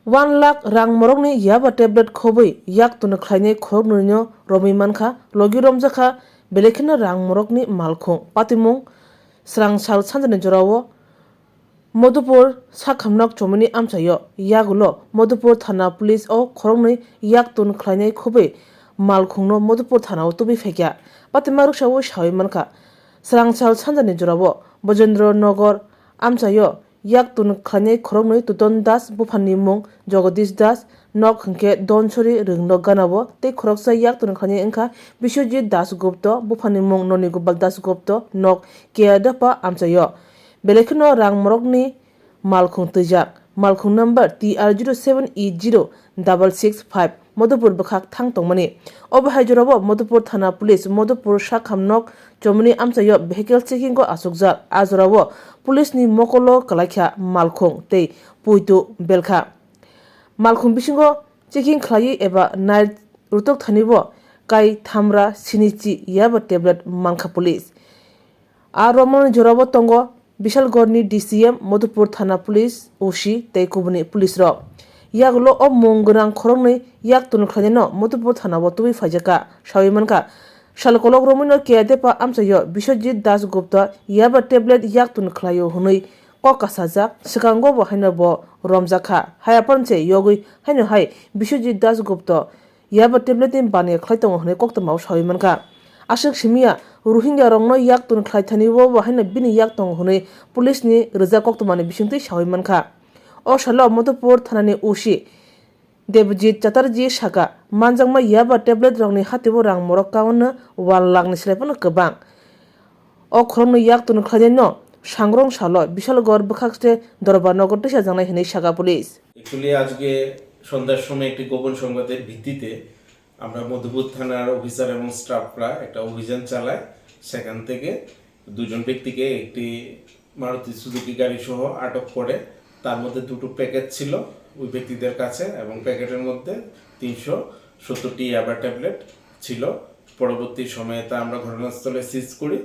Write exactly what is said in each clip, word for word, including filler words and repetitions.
One lakh rang morokni yaba tablet khobwi yak tun khlainai khoroknwino romwi mankha, logi romjakha belai kheno rang morokni malkhung. Patimung srang sal sanjani jorao Madhupur sakhamnok chomini amchaio yagulo Madhupur thana police o khoroknwi yak tun khlainai khobwi malkhungno Madhupur thanao tubui phaikha. Patima rwksaui saui mankha, srang sal sanjani jorao Bojendra Nagar amchaio yak tun khlainai khoroknwi Tuton Das buphangni mung Jagadish Das, nok hwnkhe Donsori Rwngnok ganao tei khoroksa yak tun khlainai wngkha Biswajit Das Gupta, buphangni mung Noni Gopal Das Gupta, nok Keyadapa amchaio. Belai kheno rang morokni malkhung twijak, malkhung number T R zero seven E zero double six five, Madhupur bwkhak thang tongmani. Obo hai jorao Madhupur thana police Madhupur sakhamnok chomini amchaio vehicle checking o achukjak. A jorao police ni mokolo kwlaikha malkhung tei puitu belkha. Malkhung bisingo checking khlaiwi eba nai rwtwk thanibo kai thamra sinichi yaba tablet mankha police. A romani jorao tongo Bishalgarhni D C M, Madhupur thana police O C tei kubuni police rok. Yagulo o mung gwnang khoroknwi yak tun khlainaino Madhupur thanao tubui phaijakha. Saui mankha, sal kolok romwino Keyadapa amchaio Biswajit Das Gupta yaba tablet yak tun khlaio hwnwi kok kasajak, swkango bo haino bo romjakha. Haiya phanse yogwi haino hai Biswajit Das Gupta yaba tablet ni baniya khlai tongo hwnwi koktwmao saui mankha. Aswk simiya Rohingya rokno yak tun khlai thani o bo haino bini yak tongo hwnwi police ni rwjak koktwmani bisingtwi saui mankha. O salo Madhupur thanani O C Debjit Chatterjee saka, manjakma yaba tablet rokni hatio rang morok kaono one lakh ni slai phano kwbang. O khoroknwi yak tun khlainaino sangrong salo Bishalgarh bwkhakste Dorbar Nagar twisajaknai hwnwi saka police. Actually, আজকে সন্ধ্যার সময় একটি গোপন সংবাদের ভিত্তিতে আমরা মধুপুর থানার অফিসার এবং স্টাফরা একটা অভিযান চালাই। সেখান থেকে দুজন ব্যক্তিকে একটি মারুতি সুজুকি গাড়ি সহ আটক করে। তার মধ্যে দুটো প্যাকেট ছিল ওই ব্যক্তিদের কাছে এবং প্যাকেটের মধ্যে তিনশো সত্তরটি ইয়াবা ট্যাবলেট ছিল। পরবর্তী সময়ে তা আমরা ঘটনাস্থলে সিজ করি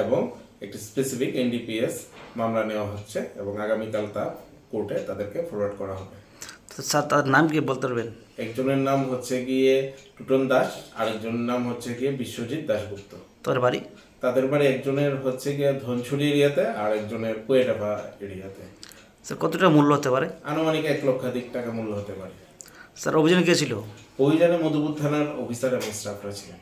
এবং একটি স্পেসিফিক এনডিপিএস মামলা নেওয়া হচ্ছে এবং আগামীকাল তা কোর্টে তাদেরকে ফরওয়ার্ড করা হবে। তো স্যার, তাদের নাম কি বলতে পারবেন? একজনের নাম হচ্ছে গিয়ে টুটন দাস, আরেকজনের নাম হচ্ছে গিয়ে বিশ্বজিৎ দাশগুপ্ত। তাদের বাড়ি? তাদের বাড়ি একজনের হচ্ছে গিয়ে ধনছড়ি এরিয়াতে আর একজনের কোয়েটাপা এরিয়াতে। স্যার, কত টাকা মূল্য হতে পারে? আনুমানিক এক লক্ষাধিক টাকা মূল্য হতে পারে। স্যার, অভিযানে কে ছিল? অভিযানে মধুপুর থানার অফিসার এবং স্টাফরা ছিলেন।